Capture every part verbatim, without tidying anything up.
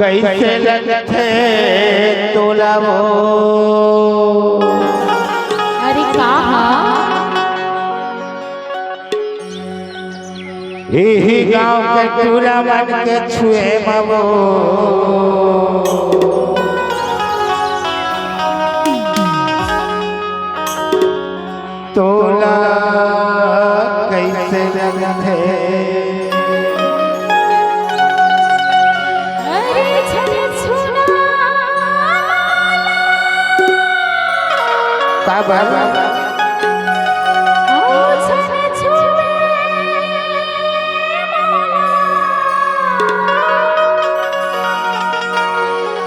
कइसे लगथे तोला वो? अरे का हा? इही गांव के टूरा मन के छुए म वो तोला कइसे लगथे? अरे छन छुना। का बात? ओ छन छुए मोला।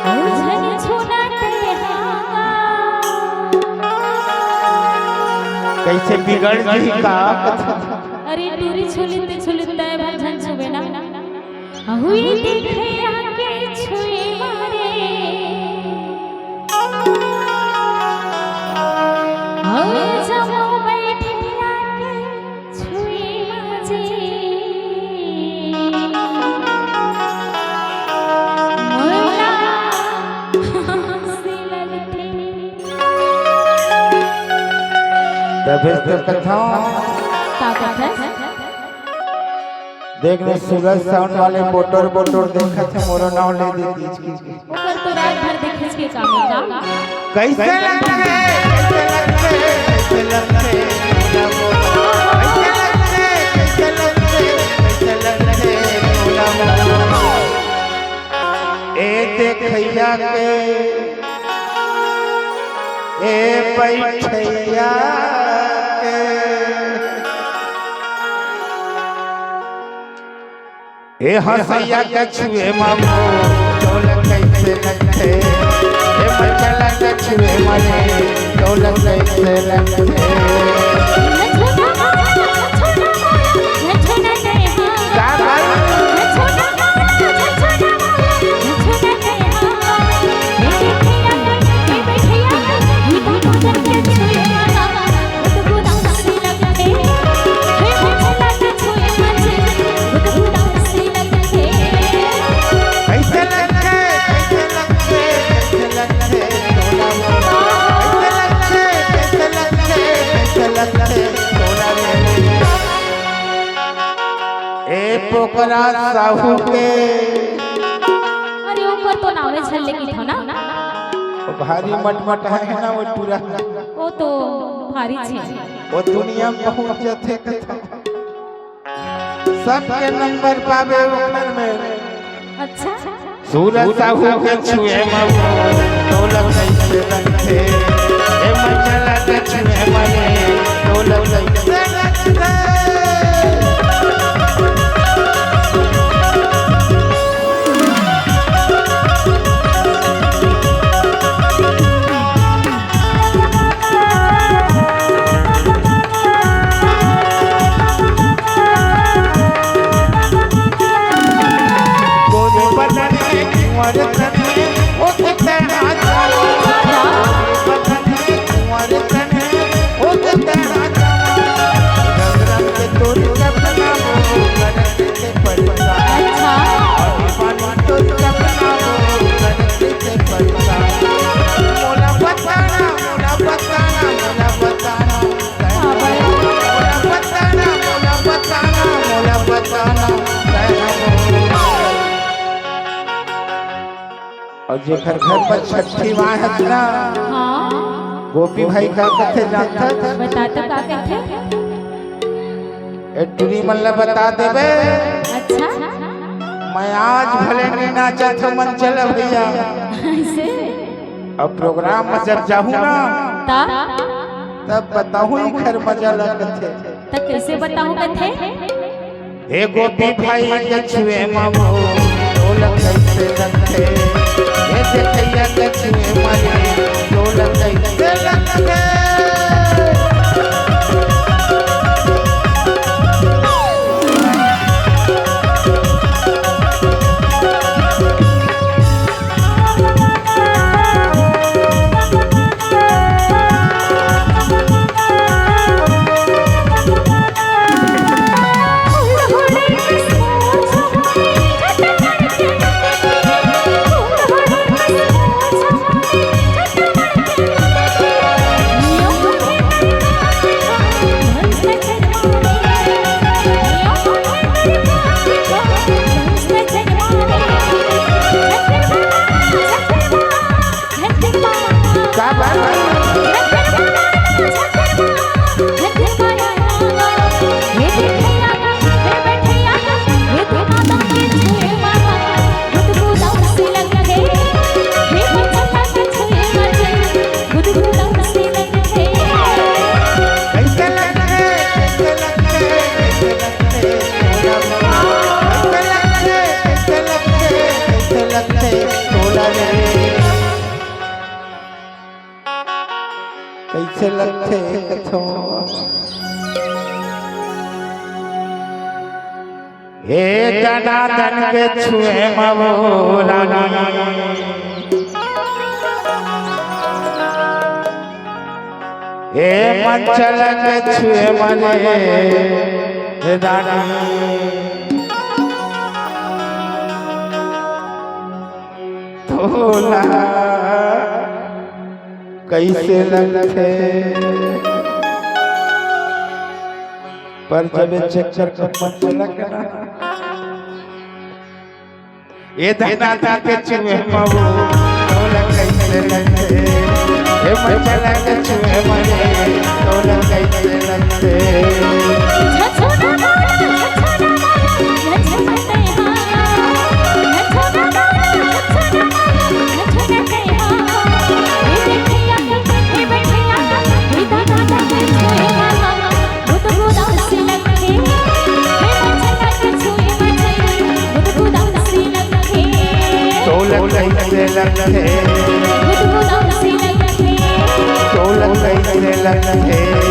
ओ छन छुना ते हांगा। कइसे बिगड़ जही का? अरे टूरी छुलित छुलित तय भर झन छुबे ना। अहुई देखे आके छुए मारे। अहुई जमो बैठे आके छुए मारे। मोला हंसी लगथे। तभे तो कथौं। का कथस? देख रे, सूरज साउंड वाले बोटोर बोटोर देखत हे, मोरो नाव ले दे दीज की। ओकर तो रात भर देखे के काम हे का? कइसे लगथे? कइसे लगथे? कइसे लगथे? कइसे लगथे? कइसे लगथे? ए देखइया के, ए बैठइया के, ए हंसइया के छुए म वो तोला कइसे लगथे? ए मचला के छुए म रे तोला कइसे लगथे? का भाई? कइसे लगथे, कइसे लगथे, कइसे लगथे तोला वो? कइसे लगथे, कइसे लगथे, कइसे लगथे तोला वो? ए पोकरा साहू के। अरे ओकर तो नावे झन ले किथो ना। वो भारी मटमट हे ना वो टूरा। वो तो भारी छे। वो दुनिया में पहुंच जाथे कथा। सबके नंबर पावे ओकर में। अच्छा। सूरज साहू के छुए म वो तोला कइसे लगथे? ए मचला के छुए म रे तोला कइसे लगथे? गोरी बदन में कुंवर तन में, ओ कितना नाच। गोरी बदन में कुंवर तन में, ओ कितना नाच। रंग रंग के तोर सपना वो करत से परेशान। अच्छा। अभी पानी तोर सपना वो करत से परेशान। मोला बताना, मोला बताना, मोला बताना। हाँ, भाई। मोला बताना, मोला बताना, मोला बताना, तैं हमर। अउ जेकर घर म छट्ठी माय हस ना, हाँ। गोपी भाई का कथे जानथस? बता तो का कथे? ए टूरी मन ल बता देबे। अच्छा। मैं आज भले नइ नाचत हंव, मन चला भइया। अइसे? अब प्रोग्राम म जब जाहूं ना, तब? तब बताहूं एखर मजा ल कथे। त कइसे बताहूं कथे? हे गोपी भाई के छुए म वो तोला कइसे लगथे? हे देखइया के छुए म रे तोला कइसे लगथे? का बात? कैसे लगथे, कैसे लगथे, कैसे लगथे, कैसे लगथे, कैसे लगथे, कैसे लगथे तोला रे? कैसे लगथे कथो? हे दनादन के छुए म वो रानी, हे मंचल के छुए म रे रानी, तोला कैसे लगथे? पर जब ये चक्कर के मन चलक ना, ए दनादन के छुए म वो, तोला कैसे लगथे? ए मंचल के छुए म रे, तोला कैसे लगथे? तोला कैसे लगथे? तोला कैसे लगथे?